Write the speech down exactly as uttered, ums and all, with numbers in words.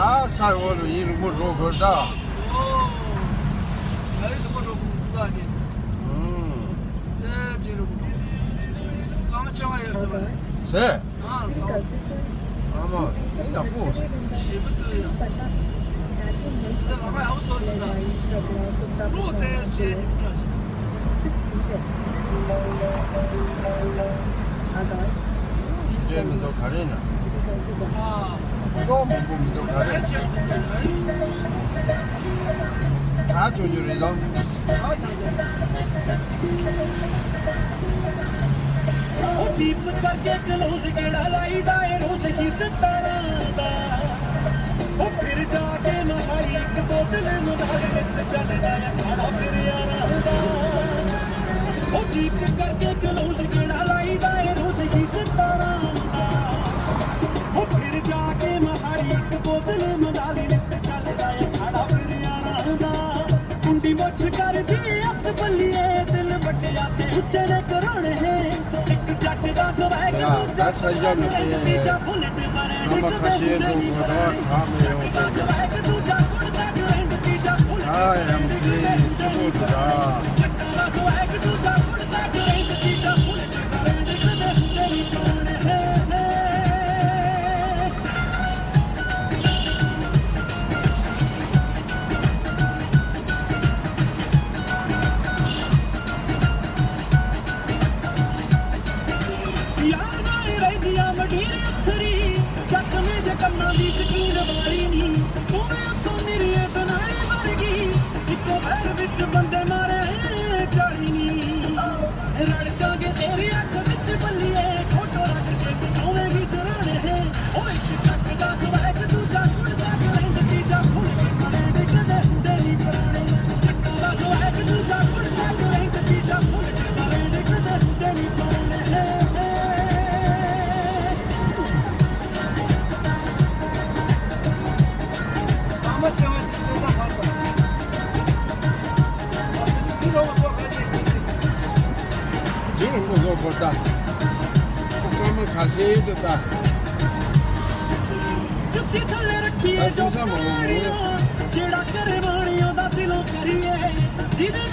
ཨ་ས་འོག་ལ་ཡིན་རུང་མོ་རོ་ཧོར་ད། ཨོ། ཨ་ཡིན་རུང་མོ་རོ་ཧོར་ད་ནི། ཨུམ། ཨེ་ཅི་རུང་མོ་རོ། ཀང་ཅང་ཡར་ས་བ། ཟེ། ཨ་ས། ཨ་མ་ཨེ་ཡག་པོ་ཟེ། ཞེ་པོ་འདུག་ཡ། ད་ལ་མ་ཡག་པོ་བཟོ་འདུག་ད། ལོ་དེ་ཅེ་ཉུང་དྲགས་ཤིག་ཞུ་འདྲ་མི་འདུག་ག་རེ་ན། ཨ། ལོ་མང་པོ་མི་འདུག་ག་རེ། གྲ་ཆུང་ཆུང་རེད་དོ། ཡ་ད་ས་ཞ་མི་ཁོ་ཡ་ཡ། ཨ་མ་ཁ་ཤས་པོ་ངོ་ཐོག་གྲགས་མི་ཡོང་ཚེ། ཨ་ཡམ་སྲིད་སྤྱི་ཚོགས་དུ་གྲགས། ཇུ་རིང་པོ་བཟོ་དགོས་ད། ཁོ་སྐར་མ་ཁ་ཤས་འདུག་ད། ད་སུམ་ས་མང་པོ་མང་པོ།